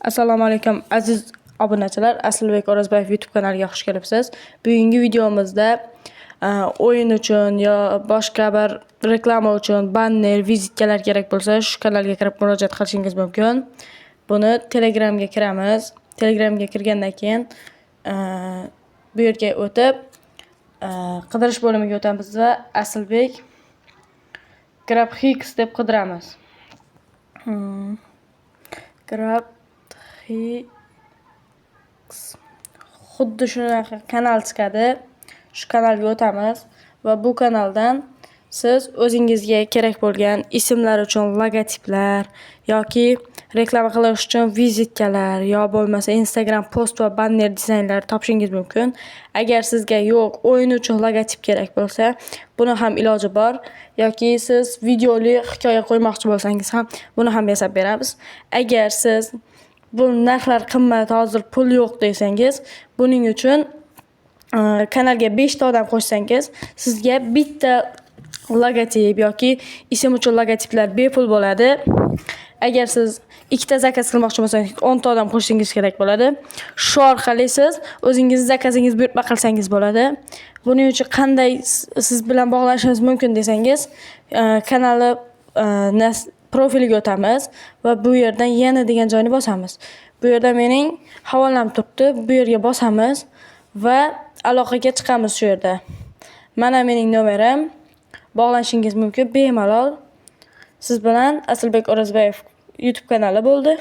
Assalomu alaykum, aziz obunachilar. Asilbek O'rozboyev YouTube kanaliga xush kelibsiz. Bugungi videomizda o'yin uchun yo boshqa bir reklama uchun banner, vizitkalar kerak bo'lsa, shu kanalga kirib murojaat qilishingiz mumkin. Buni Telegramga kiramiz. Telegramga kirgandan keyin bu yerga o'tib, qidirish bo'limiga o'tamiz va Asilbek Graphics deb qidiramiz. Graphics, xuddi shunaqa kanal chiqadi. Shu kanalga o'tamiz va bu kanaldan siz o'zingizga kerak bo'lgan ismlar uchun logotiplar yoki reklama qilish uchun vizitkalar yo bo'lmasa Instagram post va banner dizaynlari topishingiz mumkin. Agar sizga yo'q, o'yin uchun logotip kerak bo'lsa, buni ham iloji bor yoki siz videoli hikoya qo'ymoqchi bo'lsangiz ham, buni ham yasab beramiz. Agar siz bu narxlar qimmat, hozir pul yo'q desangiz, buning uchun kanalga 5 ta odam qo'shsangiz, sizga bitta logotip yoki ism uchun logotiplar bepul bo'ladi. Agar siz ikkita zakaz qilmoqchi bo'lsangiz, 10 ta odam qo'shishingiz kerak bo'ladi. Shu orqali siz o'zingizni zakazingizni buyurtma qilsangiz bo'ladi. Buning uchun qanday siz bilan bog'lanishimiz mumkin desangiz, kanalni profiliga o'tamiz va bu yerdan yana degan joyni bosamiz. Bu yerda mening havolam turibdi. Bu yerga bosamiz va aloqaga chiqamiz shu yerda. Mana mening nomerim. Bog'lanishingiz mumkin bemalol. Siz bilan Asilbek O'rozboyev YouTube kanali bo'ldi.